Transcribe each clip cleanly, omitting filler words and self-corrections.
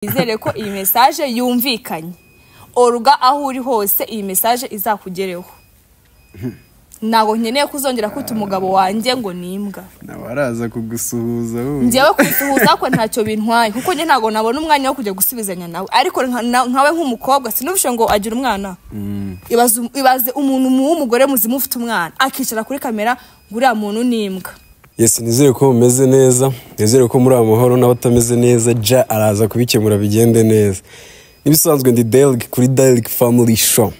Nizere ko iyi message yumvikanye. Olga, aho uri hose, iyi message izakugereho. Ntabwo nkeneye kuzongera kwita umugabo wanjye ngo ni imbwa. Nawe araza kugusuhuza wumva. Njyewe kusuhuza ko ntacyo bintwaye, kuko njye ntabwo nabona umwanya wo kujya gusubizanya nawe. Ariko nkawe nk'umukobwa, sinubishe ngo agira umwana. Ibaze umuntu w'umugore muzima ufite umwana akicara kuri kamera ngo uriya muntu ni imbwa. Yes, nizere ko mumeze neza, nizere ko muri amahoro, n'abatameze neza ja araza kubikemura bigende neza. Nibisanzwe ndi Derek kuri Derek Family Show.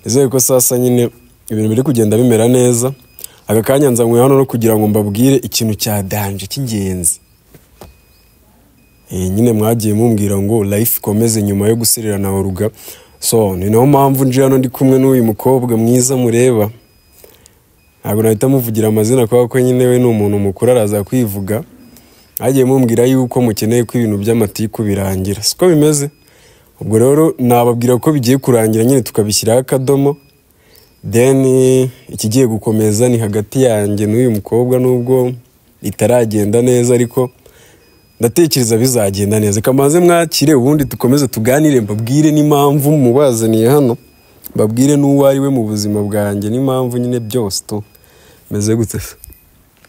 Nizere ko sasa nyine ibintu biri kugenda bimera neza. Aka kanya nzanywe hano no kugira ngo mbabwire ikintu cya danger cy'ingenzi. Nyine mwagiye mumbwira ngo life ikomeze nyuma yo gusererana Olga. So ni naho mpamvu nje hano ndi kumwe n'uyu mukobwa mwiza mureba. Ntabwo nahita muvugira amazina kubera ko nyine we ni umuntu mukuru, araza kwivuga. Agiye mumbwira yuko mukeneye ko ibintu by'amatiku birangira, siko bimeze. Ubwo rero nababwira ko bigiye kurangira nyine tukabishyiraho akadomo. Then ikigiye gukomeza ni hagati yanjye n'uyu mukobwa, nubwo itaragenda neza ariko ndatekereza bizagenda neza. Kamaze mwakire ubundi dukomeze tuganire, mbabwire n'impamvu mubazaniye hano, mbabwire n'uwo ari we mu buzima bwanjye n'impamvu nyine byose tu. Meze gute se?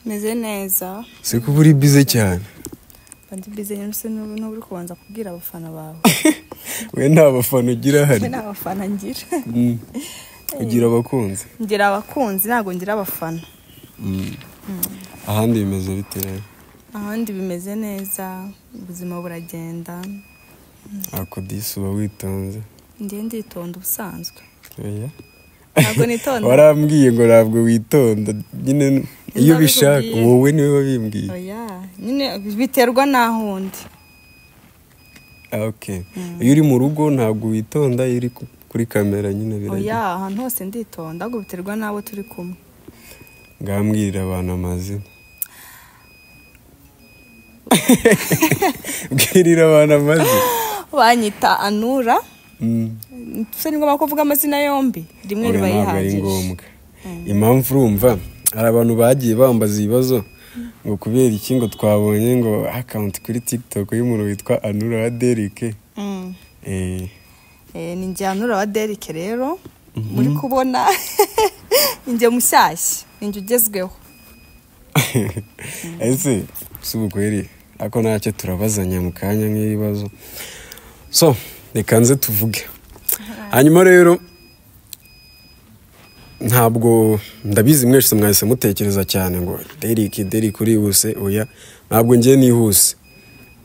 Meze neza. Siko uri busy cyane. Ndi busy nyine, se n'ubu uri kubanza kubwira abafana bawe. We nta bafana ugira hari? We nta bafana ngira. Ugira abakunzi? Ngira abakunzi, ntabwo ngira abafana. Ahandi bimeze bite rero? Ahandi bimeze neza, ubuzima buragenda. Ako disi uba witonze? Njye nditonda ubusanzwe. Oya. Ntabwo nitonda. Warambwiye ngo ntabwo witonda nyine, iyo ubishaka wowe niwe wabimbwiye. Oya, nyine biterwa n'aho undi. Okay. Iyo uri mu rugo ntabwo witonda, iyo uri kuri kamera nyine biragenda. Oya, ahantu hose nditonda, ahubwo biterwa n'abo turi kumwe. Ngambwirira abantu amazina. Mbwirira abantu amazina. Banyita Anura. Se ni ngombwa kuvuga amazina yombi? Rimwe riba rihagije. Ngombwa. Impamvu urumva hari abantu bagiye bambaza ibibazo ngo kubera iki ngo twabonye ngo account kuri TikTok y'umuntu witwa Anura wa Derek. Ni njye Anura wa Derek rero. Muri kubona njye mushyashya, njye ugezweho. Ese subukweri ako ntacyo turabazanya mu kanya nk'ibibazo. So reka nze tuvuge. Hanyuma rero ntabwo ndabizi mwese mwahise mutekereza cyane ngo Derek urihuse. Oya, ntabwo ngiye nihuse.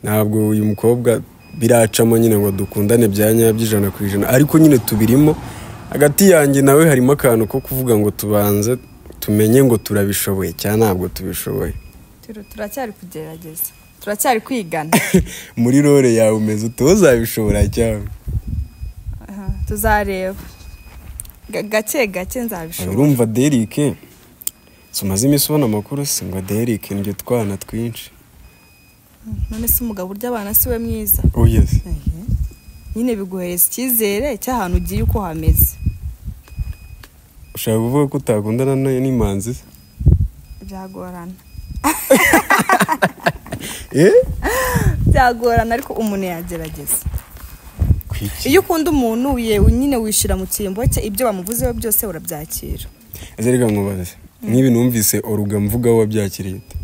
Ntabwo uyu mukobwa biracamo nyine ngo dukundane bya nyabyo 100%, ariko nyine tubirimo. Hagati yanjye nawe harimo akantu ko kuvuga ngo tubanze tumenye ngo turabishoboye cyangwa ntabwo tubishoboye. Turacyari kugerageza, turacyari kwigana. Muri role yawe umeze utuzabishobora cyangwa? Tuzareba gake gake nzabishobora. Urumva Derek sumaze iminsi ubona amakuru se ngo Derek ndyo twana twinshi. None se umugabo urya abana si we mwiza? Oh yes. Nyine biguhereza icyizere cy'ahantu ugiye uko hameze. Ushaka kuvuga ko utakundana n'imanzi se? Byagorana. Byagorana ariko umuntu yagerageza. Iyo ukunda umuntu nyine wishira mu cyimbo cye, ibyo bamuvuzeho byose urabyakira. Ese reka nkubaze, nk'ibi numvise Olga mvuga wabyakiriye ute?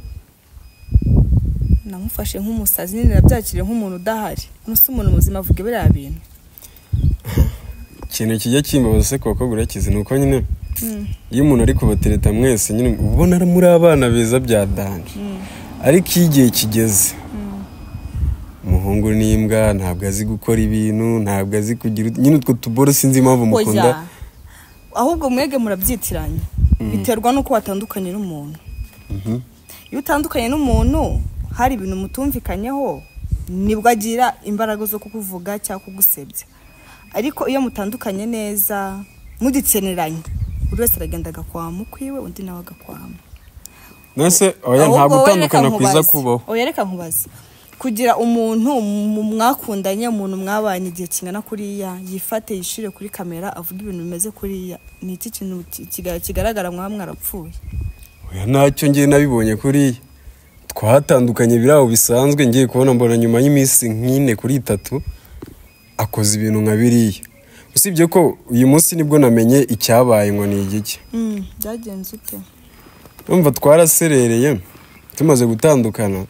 Namufashe nk'umusazi nyine, nabyakiriye nk'umuntu udahari. Nuse umuntu muzima avuga biriya bintu. Ikintu kijya kimbabaza se kuko burakize nuko nyine iyo umuntu ari kubatereta mwese nyine ubona muri abana beza bya danger. Ariko iyo igihe kigeze umuhungu n'imbwa ntabwo azi gukora ibintu, ntabwo azi kugira nyine utwo tuboro, sinzi impamvu mukunda. Ahubwo mwege murabyitiranya. Biterwa nuko watandukanye n'umuntu. Iyo utandukanye n'umuntu hari ibintu mutumvikanyeho, nibwo agira imbaraga zo kukuvuga cyangwa kugusebya. Ariko iyo mutandukanye neza mugikeneranye, buri wese aragenda agakwama ukwiwe, undi nawe agakwama. Nese oya ntabwo utandukana kwiza kubaho. Oya reka nkubaze. Kugira umuntu mwakundanye, umuntu mwabanye igihe kingana kuriya, yifate yishire kuri kamera avuga ibintu bimeze kuriya, ni iki kintu kigaragara mwaba mwarapfuye? Oya ntacyo ngiye nabibonye kuriya. Twatandukanye biraho bisanzwe, ngiye kubona mbona nyuma y'iminsi nk'ine kuri itatu akoze ibintu nka biriya. Usibye ko uyu munsi nibwo namenye icyabaye ngo ni igiki. Byagenze ute? Urumva twaraserereye tumaze gutandukana.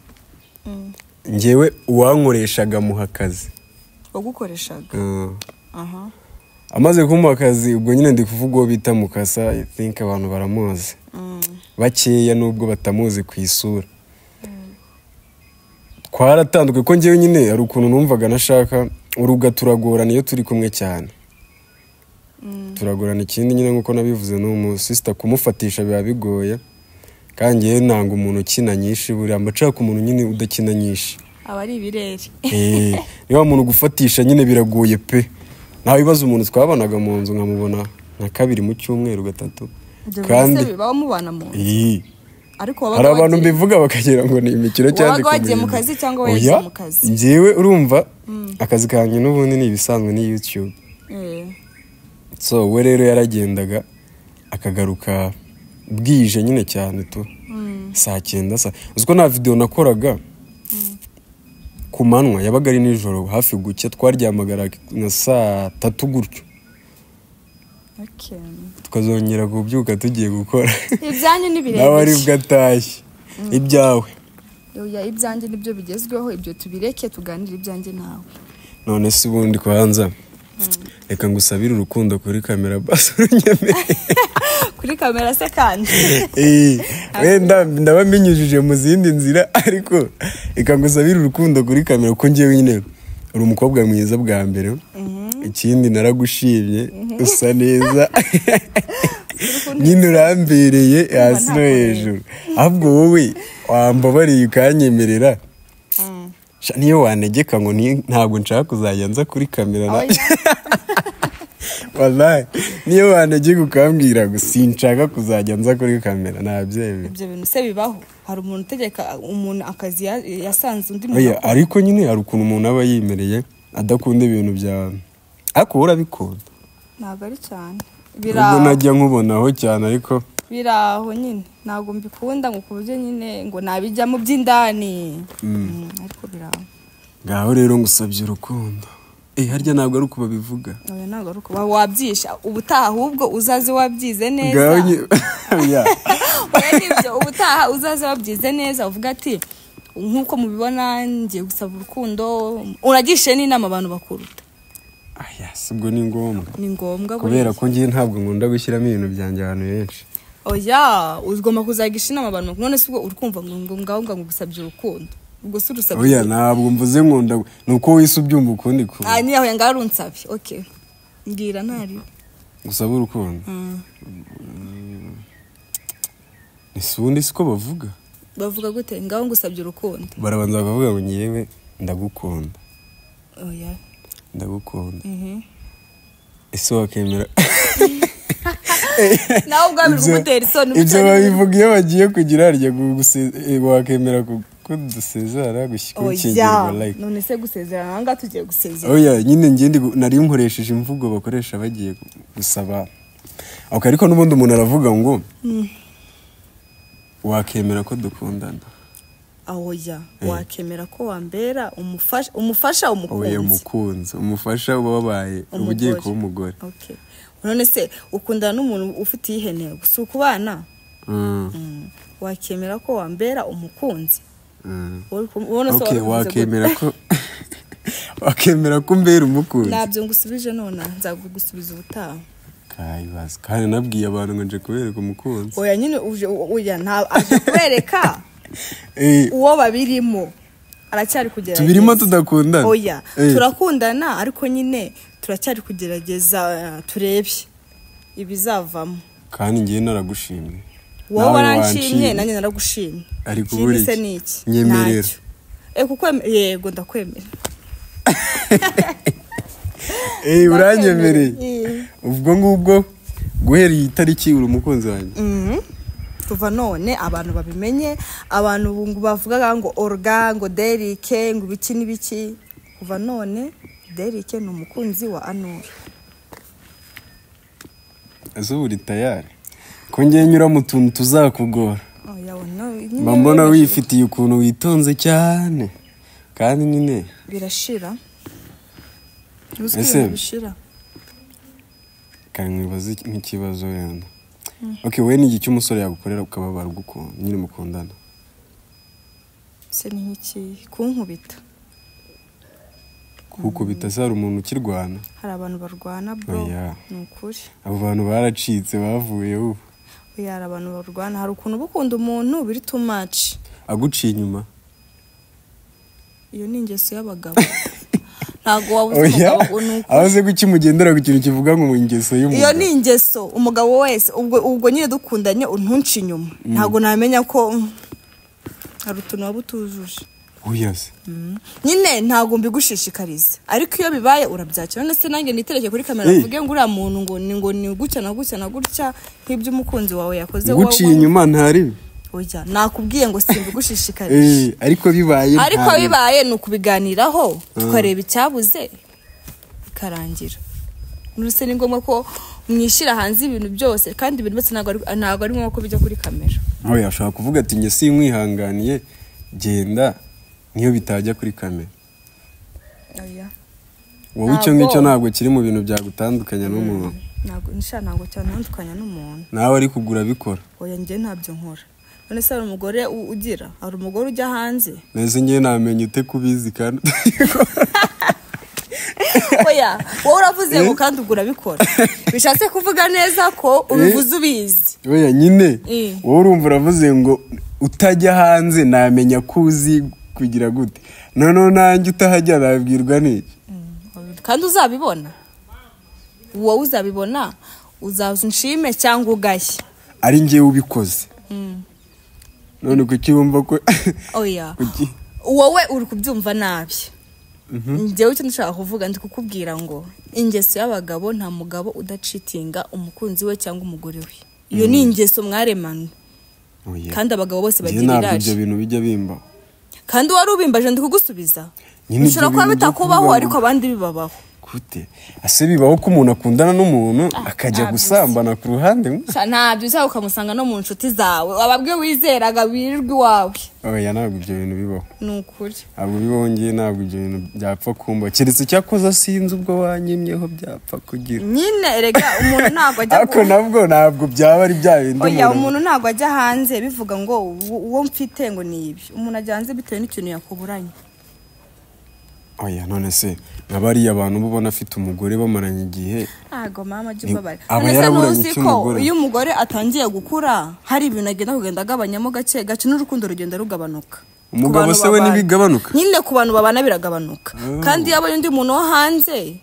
Njyewe uwankoreshaga muha akazi. Wagukoreshaga? Aha. Amaze kumuha akazi, ubwo nyine ndi kuvuga uwo bita Mukasa, I think abantu baramuzi. Bakeya nubwo batamuzi ku isura. Twaratandukanye ko njyewe nyine hari ukuntu numvaga nashaka uruga, turagorana iyo turi kumwe cyane. Turagorana. Ikindi nyine nkuko nabivuze ni umusista, kumufatisha biba bigoye. Kandi njyewe nanga umuntu ukina nyinshi, buriya mba nshaka umuntu nyine udakina nyinshi. Aba ari ibirere. Niba umuntu gufatisha nyine biragoye pe. Nawe ibibazo umuntu twabanaga mu nzu nkamubona nka kabiri mu cyumweru, gatatu. Kandi baba mubana mu nzu. Ariko hari abantu mbivuga bakagira ngo ni imikino cyangwa wabaga wagiye mu kazi cyangwa wagiye mu kazi. Njyewe urumva akazi kanjye n'ubundi ni ibisanzwe, ni YouTube. So we rero yaragendaga akagaruka bwije nyine cyane tu. Saa 9 saa. Uziko nta video nakoraga ku manywa, yabaga ari nijoro hafi gucya, twaryamagara nka saa 3 gutyo. Okay. Tukazongera kubyuka tugiye gukora. Ibyanyu ni birebire. Nawe ari bwatashye. Ibyawe. Oya, ibyanjye nibyo bigezweho, ibyo tubireke tuganire ibyanjye nawe. None se ubundi kwanza reka ngusabire urukundo kuri kamera basi unyemere. Kuri kamera se kandi? Wenda ndaba mbinyujije mu zindi nzira, ariko reka ngusabire urukundo kuri kamera kuko njyewe nyine uri umukobwa mwiza bwa mbere. Ikindi naragushimye, usa neza. Nyine urambereye hasi no hejuru. Ahubwo wowe wambabariye ukanyemerera. Niyo wanegeka ngo ntabwo nshaka kuzajya nza kuri kamera. Wallahi niyo wanegeka ukambwira ngo sinshaka kuzajya nza kuri kamera nabyemera. Ibyo bintu se bibaho? Hari umuntu utegeka umuntu akazi yasanze undi muntu. Oya, ariko nyine hari ukuntu umuntu aba yimereye adakunda ibintu bya, ariko urabikunda. Ntabwo ari cyane. Biraho najya nkubonaho cyane, ariko biraho nyine ntabwo mbikunda ngo kuburyo nyine ngo nabijya mu by'indani. Ariko biraho. Ngaho rero ngusabye urukundo. Harya ntabwo ari uko babivuga. Oya, ntabwo ari uko wabyisha. Ubutaha ahubwo uzaze wabyize neza. Oya nibyo, ubutaha uzaze wabyize neza uvuga ati nkuko mubibona ngiye gusaba urukundo, uragishe n'inama abantu bakuruta. Aya, ubwo ni ngombwa. Ni ngombwa kubera ko ngiye ntabwo nkunda gushyiramo ibintu byanjye ahantu henshi. Oya, ugomba kuzagisha inama abantu. None se ubwo urikumva ngo ngaho ngo gusabye urukundo. Ubwo se urusabye? Oya, ntabwo mvuze nkunda, nuko wise ubyumva ukundi ku. Ah, ni aho yanga runsabye. Okay. Ngira ntari. Gusaba urukundo. Ni sundi siko bavuga. Bavuga gute? Ngaho ngusabye urukundo. Barabanza bakavuga ngo nyewe ndagukunda. Oya. Ndagukunda. Ese wakemera? Nawe ubwo biri kugutera isoni. Ibyo babivuga iyo bagiye kugira harya wakemera kudusezera gushyingirwa like. None se gusezerana aha ngaha tugiye gusezerana. Oya, nyine ngiye nari nkoresheje imvugo bakoresha bagiye gusaba. Okay, ariko n'ubundi umuntu aravuga ngo wakemera ko dukundana. Oya, wakemera ko wambera umufasha, umufasha umukunzi. Oya, umukunzi, umufasha uba wabaye ubugiye kuba umugore. Okay. None se ukundana n'umuntu ufite ihene gusa ukubana? Wakemera ko wambera umukunzi? Okay, wakemera ko wakemera ko mbera umukunzi. Nabyo ngusubije none nzagusubiza ubutaha. Kayibaza. Kandi nabwiye abantu ngo nje kubereka umukunzi. Oya nyine uje oya nta aje kubereka. Uwo babirimo aracyari kugerageza. Tubirimo tudakundana. Oya, turakundana ariko nyine turacyari kugerageza turebe ibizavamo. Kandi ngiye naragushimye. Wowe waranshimye nanjye naragushimye. Ariko buri iki nyemerera. Kuko yego ndakwemera. Uranyemereye. Ubwo ngubwo guhera iyi tariki uri umukunzi wanjye. Kuva none abantu babimenye, abantu bavugaga ngo Olga ngo Derek ngo biki n'ibiki, kuva none Derek ni umukunzi wa Anura. Ese uri tayari? Ko ngiye nyura mu tuntu tuzakugora. Mba mbona wifitiye ukuntu witonze cyane kandi nyine birashira. Ese bishira. Kanyibaza nk'ikibazo wenda. Okay, we ni iki umusore yagukorera ukababara ugukunda nyine mukundana? Se ni nk'iki kunkubita. Kukubita se hari umuntu ukirwana? Hari abantu barwana bro. Ni ukuri. Abo bantu baracitse bavuye ubu. Oya, hari abantu barwana, hari ukuntu bukunda umuntu biri too much. Aguciye inyuma. Iyo ni ingeso y'abagabo. Ntago wabuze umugabo nuko. Abaze guki mugendera ku kintu kivuga ngo ingeso y'umugabo. Iyo ni ingeso umugabo wese ubwo nyine dukundanye untunci inyuma. Ntago namenya ko hari utuntu wabutujuje. Oya se. Nyine ntago mbigushishikariza. Ariko iyo bibaye urabyakira. None se nanjye nitereke kuri kamera mvuge ngo uriya muntu ngo ni gutya na gutya na gutya nk'ibyo umukunzi wawe yakoze wowe. Guciye inyuma ntari. Oya, nakubwiye ngo simbigushishikarije. Ariko bibaye. Ariko bibaye ni ukubiganiraho tukareba icyabuze bikarangira. Nurse ni ngombwa ko mwishira hanze ibintu byose kandi ibintu byose ntago ari ngombwa ko bijya kuri kamera. Oya, ashaka kuvuga ati nge sinkwihanganiye genda niyo bitajya kuri kamera. Oya. Wowe icyo ngicyo ntabwo kiri mu bintu byagutandukanya n'umuntu. Ntabwo nisha ntabwo cyantandukanya n'umuntu. Nawe ari kugura bikora. Oya, nge ntabyo nkora. None se hari umugore ugira? Hari umugore ujya hanze? Nese ngiye namenye ute kubizi kandi. Oya, wowe uravuze ngo kandi ugura bikora. Bishatse kuvuga neza ko ubivuze ubizi. Oya nyine. Wowe urumva uravuze ngo utajya hanze namenya ko uzi kugira gute. None nanjye utahajya nabwirwa n'iki? Kandi uzabibona. Wowe uzabibona, uzaza unshime cyangwa ugashye. Ari ngiye ubikoze. None kuki wumva ko oya wowe uri kubyumva nabi. Njyewe icyo ndashaka kuvuga ndi kukubwira ngo ingeso y'abagabo nta mugabo udacitinga umukunzi we cyangwa umugore we. Iyo ni ingeso mwaremanwe. Kandi abagabo bose bagira irari. Ibyo bintu bijya bimba. Kandi wari ubimbaje ndi kugusubiza. Ushobora kuba bitakubaho ariko abandi bibabaho. Gute? Ase bibaho ko umuntu akundana n'umuntu akajya gusambana ku ruhande? Ntabyo uzaho ukamusanga no mu nshuti zawe. Wababwiye wizeraga wirirwa iwawe. Oya, ntabwo ibyo bintu bibaho. Ni ukuri. Ntabwo bibaho ngiye ntabwo ibyo bintu byapfa kumba. Keretse cyakoza sinzi ubwo wanyimyeho byapfa kugira. Nyine erega umuntu ntabwo ajya Ariko nabwo ntabwo byaba ari bya bindi. Oya, umuntu ntabwo ajya hanze bivuga ngo uwo mfite ngo ni ibi. Umuntu ajya hanze bitewe n'ikintu yakuburanye. Oya, none se nabari abantu ubona afite umugore bamaranye igihe. Ntago mama jya ubabara. None se ko iyo umugore atangiye gukura hari ibintu agenda kugenda agabanyamo gake gake n'urukundo rugenda rugabanuka. Umugabo se we nibigabanuka? Nyine ku bantu babana biragabanuka. Kandi yaba undi muntu wo hanze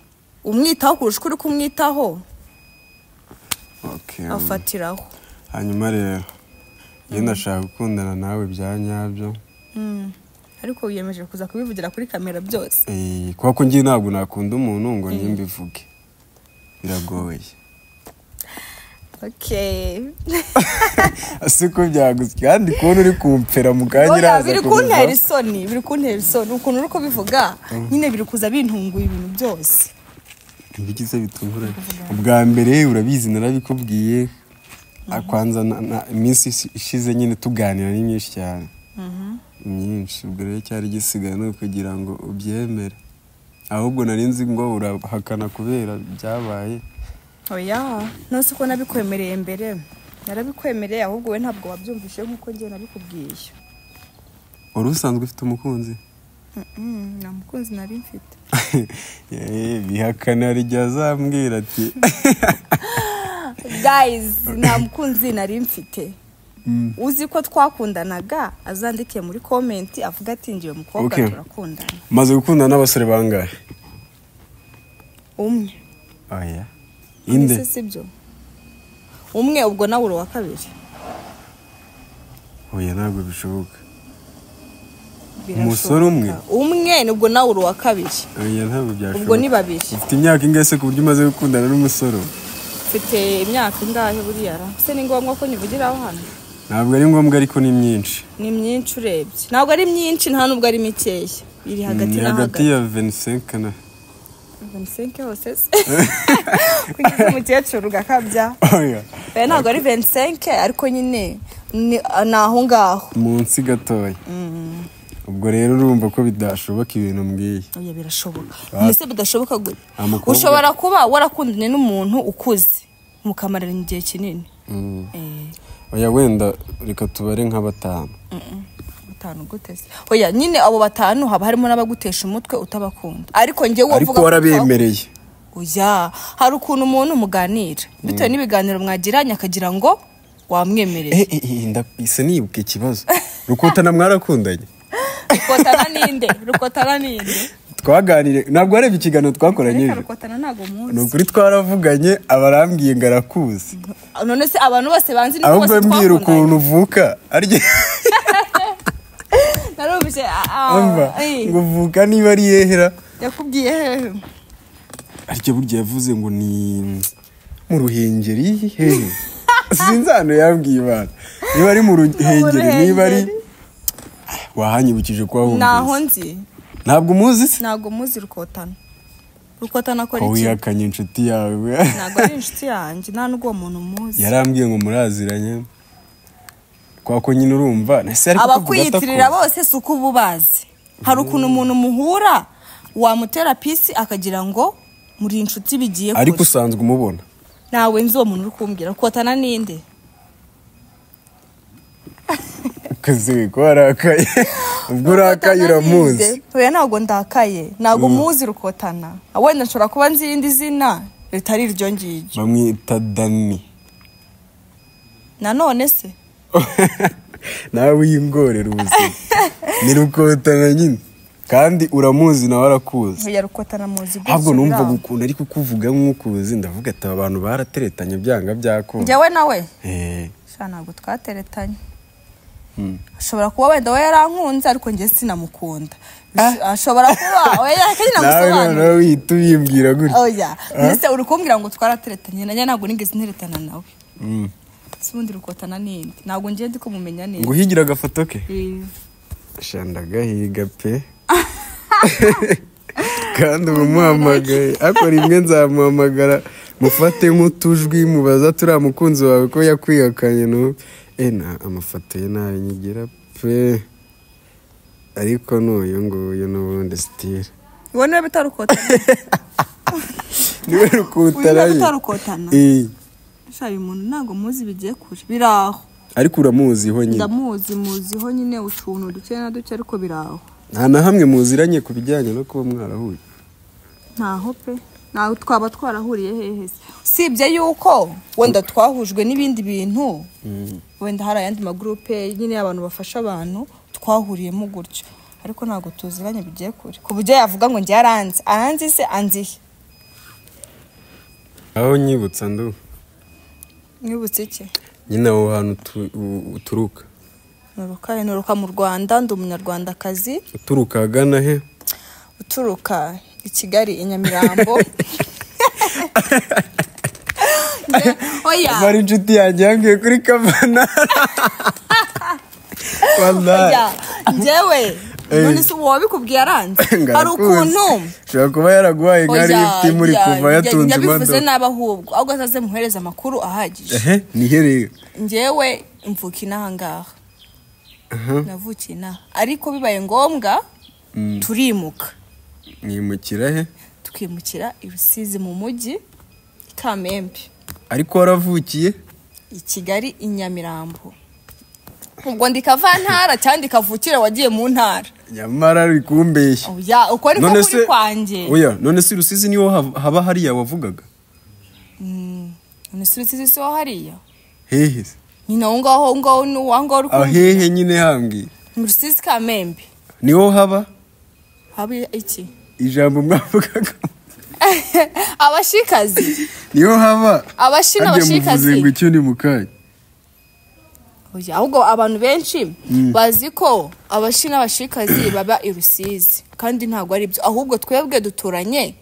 umwitaho kurusha uri kumwitaho. Okay. Afatiraho. Hanyuma rero njye ndashaka gukundana nawe bya nyabyo. Ariko wiyemeje kuza kubivugira kuri kamera byose. Kwa ko ngiye ntabwo nakunda umuntu ngo nimbivuge. Biragoye. Okay. Asiko byagutse kandi kubona uri kumpfera mukanyira. Biri kuntera isoni, biri kuntera isoni ukuntu uri kubivuga nyine biri kuza bintunguye ibintu byose. Ntibigize bitunguranye. Ubwa mbere urabizi narabikubwiye. Akwanza iminsi ishize nyine tuganira ni myinshi cyane. Myinshi ubwo rero cyari gisigaye no kugira ngo ubyemere. Ahubwo narinzi ngo urahakana kubera byabaye. Oya, nose ko nabikwemereye mbere. Narabikwemereye ahubwo we ntabwo wabyumvise nkuko ngiye nabikubwiye. Wari usanzwe ufite umukunzi? Nta mukunzi nari mfite. Bihakana rijya azambwira ati guys, nta mukunzi nari mfite. Uzi ko twakundanaga azandike muri comment avuga ati ngiye mukobwa turakundana. Maze gukundana n'abasore bangahe? Umwe. Oya. Inde? Sibyo. Umwe ubwo nawe uri wa kabiri. Oya ntabwo bishoboka. Umusore umwe? Umwe nubwo nawe uri wa kabiri. Oya ntabwo byashoboka. Ubwo ni babiri. Ufite imyaka ingahe se ku buryo umaze gukundana n'umusore? Mfite imyaka ingahe buriya ra? Se ni ngombwa ko nyivugiraho hano? Ntabwo ari ngombwa ariko ni myinshi. Ni myinshi urebye. Ntabwo ari myinshi nta nubwo ari mikeya. Iri hagati na hagati. Hagati ya 25 na 25 hose se. Kugeza umukecuru gakabya. Oya. Be ntabwo ari 25 ariko nyine Ni aho ngaho munsi gatoya. Ubwo rero urumva ko bidashoboka ibintu mbwiye. Oya birashoboka. Mbese bidashoboka gute? Ushobora kuba warakundanye n'umuntu ukuze mukamarana igihe kinini. Oya wenda reka tubare nka batanu. Batanu gute se? Oya nyine abo batanu haba harimo n'abagutesha umutwe utabakunda. Ariko njye wovuga ariko warabemereye. Oya hari ukuntu umuntu muganira bitewe n'ibiganiro mwagiranye akagira ngo wamwemereye. Ndapise nibuke ikibazo. Rukotana mwarakundanye? Rukotana ninde? Rukotana ninde? Twaganire ntabwo warebye ikiganiro twakoranye. Rukotana ntago muzi. Ni ukuri twaravuganye abarambwiye ngarakuzi. None se abantu bose banzi niko bose twakundanye. Ahubwo mbwira ukuntu uvuka arye. Narumvise ngo uvuka niba ari yehera. Yakubwiye hehe? Arye burya yavuze ngo ni mu Ruhengeri hehe. Sinzi hano yambwiye ibana. Niba ari mu Ruhengeri niba ari wahanyibukije ko wahumvise. Naho nzi. Ntabwo muzi se? Ntabwo muzi Rukotana. Rukotana akora iki? Wihakanye inshuti yawe. Ntabwo ari inshuti yanjye, nta nubwo uwo muntu muzi. Yarambwiye ngo muraziranye. Kwa ko nyine urumva, nese ariko abakwiyitirira bose si uko uba ubazi. Hari ukuntu umuntu muhura wamutera pisi akagira ngo muri inshuti bigiye kure. Ariko usanzwe umubona. Nawe nzi uwo muntu uri kumbwira. Rukotana ninde? Kazi ko arakaye. Ubwo urakaye uramuzi. Oya ntabwo ndakaye. Ntabwo muzi Rukotana. Wenda nshobora kuba nzi irindi zina ritari iryo ngiryo. Bamwita Dani. Nanone se? Nawe wingorera ubuzima. Ni Rukotana nyine. Kandi uramuzi nawe arakuzi. Oya Rukotana muzi gusa. Ahubwo numva gukunda ariko kuvuga nk'ukuzi ndavuga ati abantu barateretanye byanga byakunda. Njyewe nawe? Sha ntabwo twateretanye. Ashobora kuba wenda we yarankunze ariko njye sinamukunda. Ashobora kuba oya kandi namusobanura. Nawe wihita ubimbwira gutya. Oya mbese uri kumbwira ngo twarateretanye nanjye ntabwo nigeze nteretana nawe. Ubundi Rukotana ninde? Ntabwo njye ndi kumumenya neza. Ngo uhigira agafoto ke? Sha ndagahiga pe. Kandi umuhamagaye akora imwe nzamuhamagara mufate nk'utujwi mubaza turiya mukunzi wawe ko yakwihakanye no. Na amafoto ye nayo nyigira pe. Ariko n'uyu nguyu n'ubundi style. Wowe niwe bita Rukotana. Niwe Rukotana. Uyu bita Rukotana. Sha uyu muntu ntabwo muzi bigiye kure. Biraho. Ariko uramuziho nyine. Ndamuzi muziho nyine utuntu duke na duke ariko biraho. Nta na hamwe muziranye ku bijyanye no kuba mwarahuye. Ntaho pe. Naho twaba twarahuriye hehe se? Usibye yuko wenda twahujwe n'ibindi bintu. Wenda hari ayandi magroupe nyine y'abantu bafasha abantu twahuriyemo gutyo. Ariko ntabwo tuziranye bigiye kure. Ku buryo yavuga ngo njye aranzi. Aranzi se anzihe? Aho nyibutsa ndu. Nyibutse iki? Nyine aho hantu uturuka. Nturuka mu Rwanda, ndi umunyarwandakazi. Uturuka agana he? Uturuka i Kigali i Nyamirambo. Oya. Bari inshuti yanjye yambwiye kuri Kavana. Wallahi. Njyewe none se uwo wabikubwiye aranze? Hari ukuntu ushobora kuba yaraguhaye nka lift muri kuva yatunze imodoka. Yabivuze nabi ahubwo. Ahubwo azaze muhereze amakuru ahagije. Ni he rero? Njyewe mvuka inaha ngaha. Navukiye inaha. Ariko bibaye ngombwa turimuka. Mwimukira he? Tukimukira i Rusizi mu mujyi i Kamembe. Ariko waravukiye? I Kigali i Nyamirambo. Ubwo ndi kavantara cyangwa kavukira wagiye mu ntara. Nyamara ari kumbeshya. Oya uko ari kuri kwanjye. Oya none se Rusizi niho haba hariya wavugaga? None se Rusizi si ho hariya? Hehe. Nyine aho ngaho ngaho n'uwangaho uri kumbwira. Ahehe nyine hambwiye. Mu Rusizi Kamembe. Niho haba? Haba iki? Ijambo mwavugaga. Abashikazi. Niho haba. Abashi n'abashikazi. Ngo icyo ni mukanya. Oya ahubwo abantu benshi bazi ko abashi n'abashikazi baba i Rusizi kandi ntabwo ari byo, ahubwo twebwe duturanye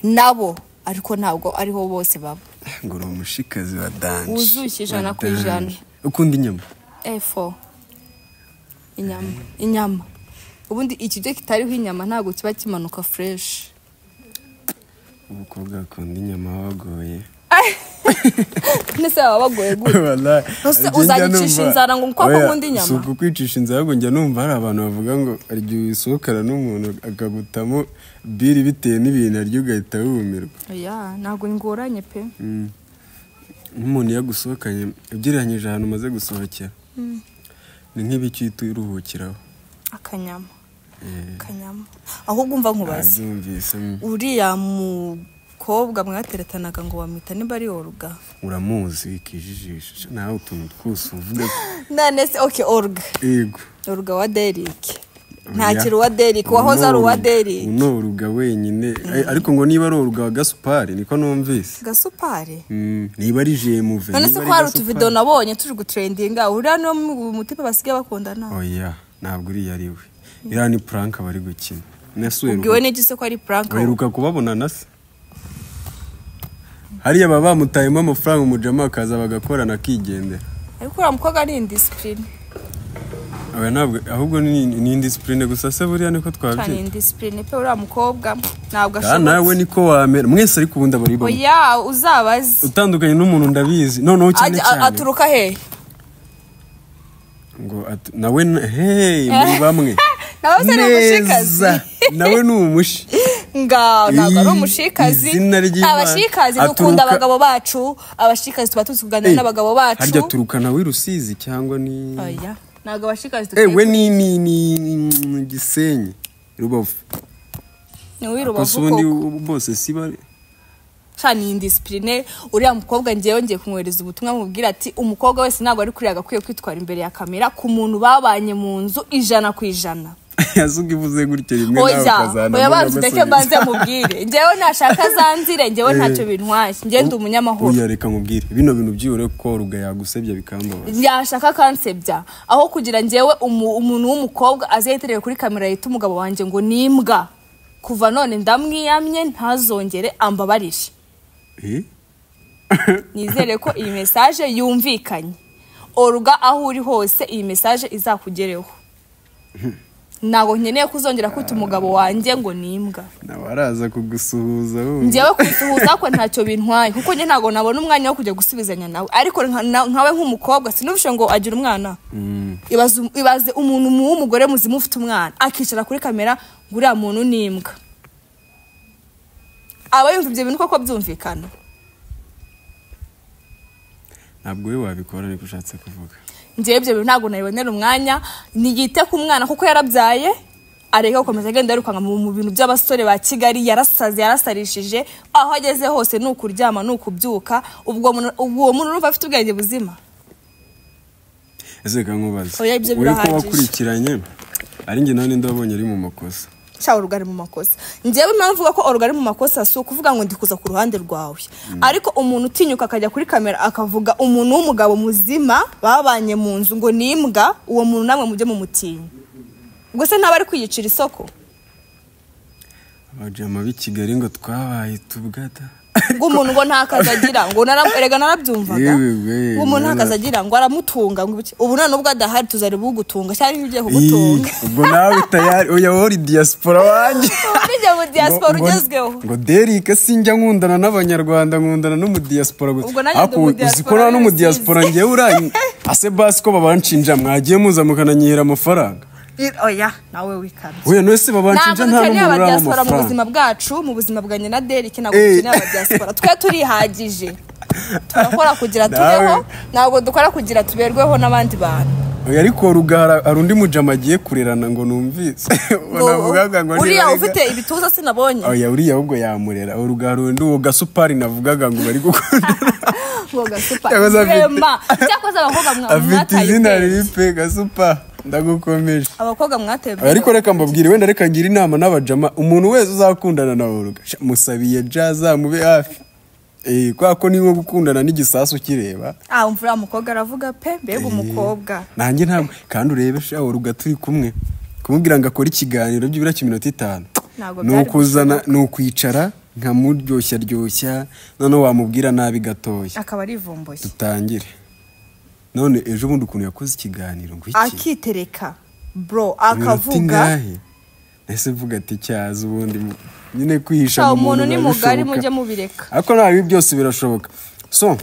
nabo ariko ntabwo ariho bose baba. Ngo uri umushikazi wa danje. Wuzuye 100%. Ukunda inyama? Efo. Inyama, inyama. Ubundi ikiryo kitariho inyama ntabwo kiba kimanuka fresh. Umukobwa akunda inyama wagoye. Nese baba bagoye gute? Wallahi. Uzayicisha inzara ngo uko nkunda inyama. Si ukukwicisha inzara, ahubwo njya numva hari abantu bavuga ngo hari igihe usohokana n'umuntu akagutamo biri bitewe n'ibintu arya ugahita wumirwa. Oya, ntabwo ngoranye pe. Nk'umuntu iyo agusohokanye ugereranyije ahantu umaze gusohokera, ni nk'ibiki uhita uruhukiraho? Akanyama. Akanyama. Ahubwo umva nkubaze. Uriya mukobwa mwateretanaga ngo bamwita niba ari Olga. Uramuzi wikijijisha nawe utuntu twose uvuga. None se okay, Olga. Yego. Olga wa Derek. Ntakiri uwa Derek, wahoze ari uwa Derek. No Olga wenyine, ariko ngo niba ari Olga wa Gasupari niko numvise. Gasupari? Niba ari JMV. None se ko hari utuvideo nabonye turi gutrendinga, uriya no mutipe basigaye bakundana. Oya, ntabwo uriya ari we. Iriya ni prank bari gukina. Ubwiwe n'iki se ko ari prank? Baheruka kubabonana se? Hariya baba bamutayemo amafaranga umujama akaza bagakorana akigendera. Ariko uriya mukobwa ni indiscipline. Oya ntabwo, ahubwo ni indiscipline gusa se buriya niko twabyita. Ni indiscipline pe uriya mukobwa ntabwo ashobotse. Nawe niko wamera mwese, ariko ubundi abari bamwe. Oya uzabaze. Utandukanye n'umuntu ndabizi. Noneho cyane cyane. Aturuka he? Ngo nawe hey muri bamwe. Nawe se ni umushikazi. Nawe ni umushi. Nga ntabwo ari umushikazi. Abashikazi dukunda abagabo bacu, abashikazi tuba tuzi kuganira n'abagabo bacu. Harya turuka nawe Rusizi cyangwa ni? Oya, ntabwo abashikazi dukunda. We ni Gisenyi, Rubavu. Ni wi Rubavu koko. Bose si bari. Ni indiscipline. Uriya mukobwa ngewe ngiye kumwohereza ubutumwa mubwira ati umukobwa wese ntabwo ari kuri agakwiye kwitwara imbere ya kamera ku muntu babanye mu nzu 100%. Yasuga ivuze gutyo rimwe nawe ukazana. Oya banze ndeke banze mubwire. Ngewe nashaka zanzire, ngewe ntacyo bintwaye. Ngewe ndi umunyamahoro. Oya reka mubwire. Bino bintu byihore ko Olga yagusebya bikambabaza. Yashaka kansebya. Aho kugira ngewe umuntu w'umukobwa azetereye kuri kamera yita umugabo wanjye ngo nimbwa. Kuva none ndamwiyamye ntazongere ambabarire. Nizere ko iyi message yumvikanye. Olga aho uri hose iyi message izakugereho. Ntabwo nkeneye kuzongera kwita umugabo wanjye ngo nimbwa. Nawe araza kugusuhuza wowe. Njyewe kusuhuza ko ntacyo bintwaye kuko njye ntabwo nabona umwanya wo kujya gusubizanya nawe. Ariko nkawe nk'umukobwa sinubishe ngo agira umwana. Ibaze umuntu w'umugore muzima ufite umwana akicara kuri kamera ngo uriya muntu nimbwa. Aba yumva ibyo bintu koko byumvikana. Ntabwo we wabikora niko ushatse kuvuga. Njyewe ibyo bintu ntabwo nabibonera umwanya, niyite ku mwana kuko yarabyaye, areka gukomeza agenda yirukanka mu bintu by'abasore ba Kigali, yarasaze yarasarishije, aho ageze hose ni ukuryama ni ukubyuka, ubwo uwo muntu urumva afite ubwenge buzima. Ese reka nkubaze. Oya ibyo Wowe ko birahagije. wakurikiranye ari njye nawe ninde wabonye ari mu makosa? Sha Olga ari mu makosa. Njyewe impamvu mvuga ko Olga ari mu makosa si ukuvuga ngo ndi kuza ku ruhande rwawe. Ariko umuntu utinyuka akajya kuri kamera akavuga umuntu w'umugabo muzima babanye mu nzu ngo nimbwa, uwo muntu namwe mujye mumutinya. Ubwo se ntaba ari kwiyicira isoko? Abajama b'i Kigali ngo twabaye tubwata. Ngo umuntu ngo nta kazi agira, ngo erega narabyumvaga. Ngo umuntu nta kazi agira ngo aramutunga ngo ibiki. Ubu none ubwo adahari tuzari bugutunga cyangwa ugiye kugutunga. Ubwo nawe tayari oya wori diaspora wanjye. Ujya mu diaspora ugezweho. Ngo Derek sinjya nkundana n'abanyarwanda nkundana no mu diaspora gusa. Ubwo nanjye ndi mu diaspora. Uzikora no mu diaspora ngiye urayi. Ase basi ko babanshinja mwagiye muza mukananyihera amafaranga. Oya nawe wikabye. Oya none se babanshinja nta n'umuntu uri diaspora mu buzima bwacu, mu buzima bwanye na Derek ntabwo dukeneye aba diaspora. Twe turihagije. Turakora kugira tubeho, ntabwo dukora kugira tuberweho n'abandi bantu. Oya ariko Olga hari undi mujama agiye kurerana ngo numvise. Navugaga ngo uriya ufite ibituza sinabonye. Oya uriya ahubwo yamurera. Olga hari undi uwo Gasupari navugaga ngo bari gukundana. Ngo Gasupari. Cyakoze abakobwa mwataye. Afite izina ribi pe Gasupa. Ndagukomeje. Abakobwa mwatebye. Ariko reka mbabwire wenda reka ngira inama n'abajama, umuntu wese uzakundana na Olga musabiye jaza mube hafi. Kwa ko niwe gukundana n'igisasu kireba. Umvura mukobwa aravuga pe, mbega umukobwa. Nanjye ntabwo kandi urebe sha Olga turi kumwe. Kumubwira ngo akore ikiganiro byibura cy'iminota 5. Nukuzana nukwicara nkamuryoshya ryoshya none wamubwira nabi gatoya. Akaba arivumbuye. Dutangire. None ejo bundi ukuntu yakoze ikiganiro ngo iki? Akitereka bro akavuga Ese mvuga ati cyaza ubundi nyine kwihisha Sha, mu umuntu ni biba mugari, bishoboka. mujye mubireka. Ariko nta bibi, byose birashoboka. So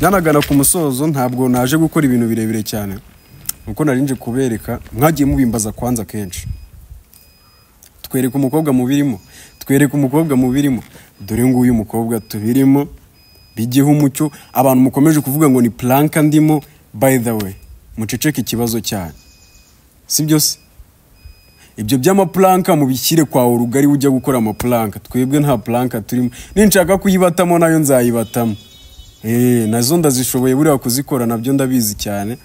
nanagana ku musozo, ntabwo naje gukora ibintu birebire cyane kuko nari nje kubereka. Mwagiye mubimbaza kwanza kenshi: "Twereke umukobwa mubirimo, twereke umukobwa mubirimo." Dore nguyu mukobwa tubirimo. Bijyeho umucyo, abantu mukomeje kuvuga ngo ni prank ndimo, by the way, muceceke ikibazo cyanyu, si byo se? Ibyo by'amaprank mubishyire kwa urugari ujya gukora amaprank. Twebwe nta prank turimo. Ninshaka kuyibatamo nayo nzayibatamo. Nazo ndazishoboye buriya kuzikora, nabyo ndabizi cyane.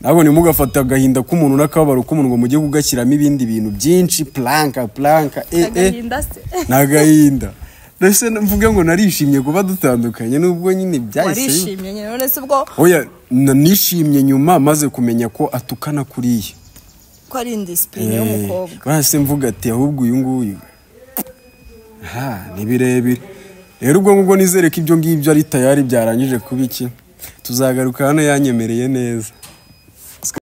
Ntabwo ntimugafate agahinda k'umuntu n'akababaro k'umuntu ngo mujye kugashyiramo ibindi bintu byinshi, prank, prank. Agahinda se? Ni agahinda. Mbese mvuge ngo narishimye kuba dutandukanye, nubwo nyine byahise Warishimye nyine, none se ubwo? Oya, nishimye nyuma maze kumenya ko atukana kuriya. Ko ari indiscipline y'umukobwa. Bahise mvuga ati ahubwo uyu nguyu ha ni birebire. Rero ubwo ngubwo nizere ko ibyo ngibyo ari tayari, byarangije kuba iki. Tuzagaruka hano yanyemereye neza.